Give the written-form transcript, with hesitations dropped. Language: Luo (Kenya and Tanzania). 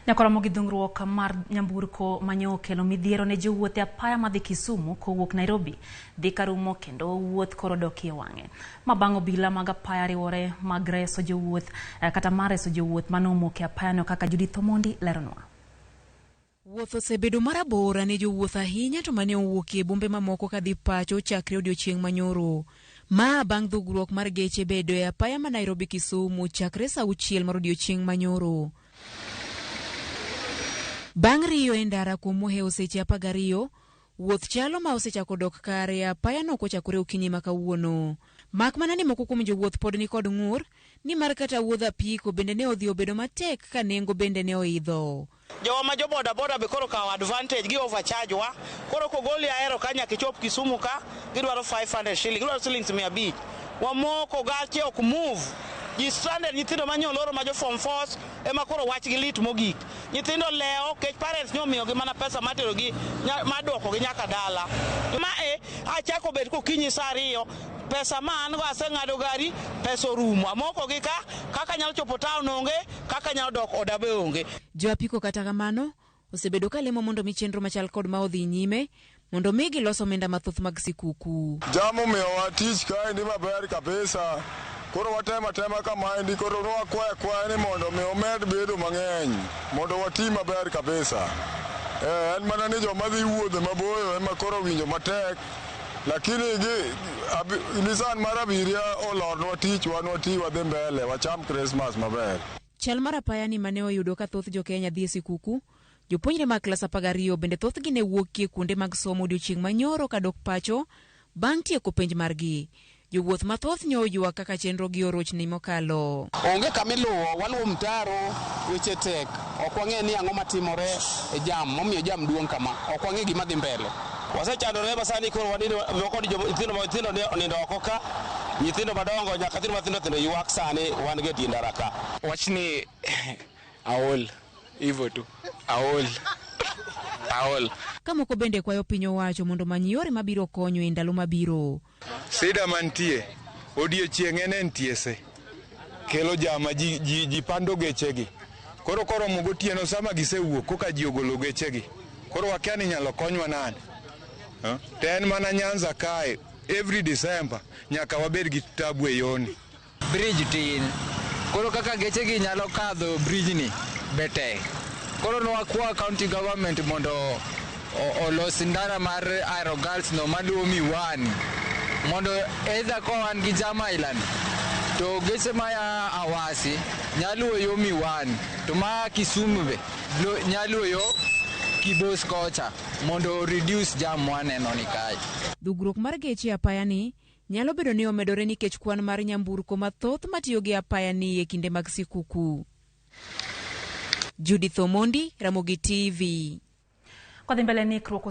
Nyakoromo gi dhungruok mar nyamburko manyo okelo midhiero ne jowuoth e apaya madhi Kisumu kowuok Nairobi dhi karumo kendo wuoth koro dokie wang'e. Ma bang' obila mag apaya riwore mag reso jowuoth kata mar reso jowuoth mane omoko e apayano kaka Judith Omondi leronwa. Wuoth osebedo marabora ne jowuoth ahinya to mane owuokie bombe mamoko kadhi pacho chakre odiochieng' manyoro. Ma bang' dhugruok mar geche bedo e apaya ma Nairobi Kisumu chakre saa auchiel mar odiochieng' manyoro. Bang' riyo e ndara kuom mohewo seche 12, wuoth chalo ma osechako dok kare e apayano kochakore okinyi ma kawuono. Mak mana ni moko kuom jowuoth pod nikod ng'ur nimar kata wuodh apiko bende ne odhi obedo matek ka nengo bende ne oidho. Jowa ma jo boda boda be koro kawo advantage gi overcharge wa. Koro kogoli Ahero ka nyaka ichop Kisumu ka gidwaro 500 shilling, gidwaro shillings 500. Wamoko gache ok move. Ji stranded, nyithindo ma nyoloro ma jo form fours ema koro wach gi lit mogik. Nyithindo lewo kech parents nyomiyogi mana pesa materogi maduokogi nyaka dala. Ma e achako bet kokinyi saa 2, pesa ma an go aseng'ado gari, pesa orumo. Amoko gi ka, kaka anyalo chopo town onge, kaka anyalo dok oda be onge. Jo apiko kata kamano osebedo ka lemo mondo mi chenro machal kod ma odhi nyime mondo mi gilos omenda mathoth mag sikuku. Jam omiyowa tich kaendi maber kabisa. Koro watemo atema kamaendi, koro nwakwayo akwaya ni mondo mi omed bedo mang'eny mondo wati maber kabisa. En mana ni joma dhi wuodhe maboyo ema koro winjo matek, lakini Nissan mar abiria olornwa tich, wan wati wadhi mbele, wacham Christmas maber. Chal mar apaya ni mane oyudo ka thoth jo Kenya dhi e sikuku, jopuonjre mag klas 12 bende thothgi ne wuokie kuonde mag somo odiochieng' manyoro kadok pacho bang' tieko penj margi. Jowuoth mathoth nyo oywak kaka chenro gi orochni mokalo. Onge kama iluwo, waluwo mtaro, weche tek. Ok wang'e ni ang'o matimore e jam, momiyo jam duong' kama. Ok wang'e gima dhi mbele. Wasechandore ma sani koro wanindo kod nyithindo nyithindo onindo oko ka, nyithindo madongo nyaka nyithindo mathindo thindo ywak sani wan gi e tie ndara ka. Wachni aol, hivyo tu, aol, aol. Ka moko bende kwayo piny owacho mondo omany yore mabiro konyo e ndalo mabiro. Sida mantie odiochieng' en NTSA kelo jama ji pando gechegi. Koro koromo gotieno sama gisewuok koka ji ogolo gechegi. Koro wakia ni inyalo konywa nade. To en mana Nyanza kae every December nyaka wabed gi tabu e yoni. Bridge tin, koro kaka gechegi nyalo kadho bridge ni be tek. Koro nwakwa county government mondo olos ndara mar Ahero Girls no maluwo Miwani mondo either ka wan gi jam island to geche maya Awasi nyaluwo yo Miwani to ma Kisumu be nyaluwo yo Kibos kocha mondo reduce jam mwaneno ni kae. Dhugruok mar geche e apaya ni nyalo bedo ni omedore nikech kwan mar nyamburko mathoth matiyo gi apaya ni e kinde mag sikuku. Judith Omondi, Ramogi TV. Kodhi mbele ni ikruok.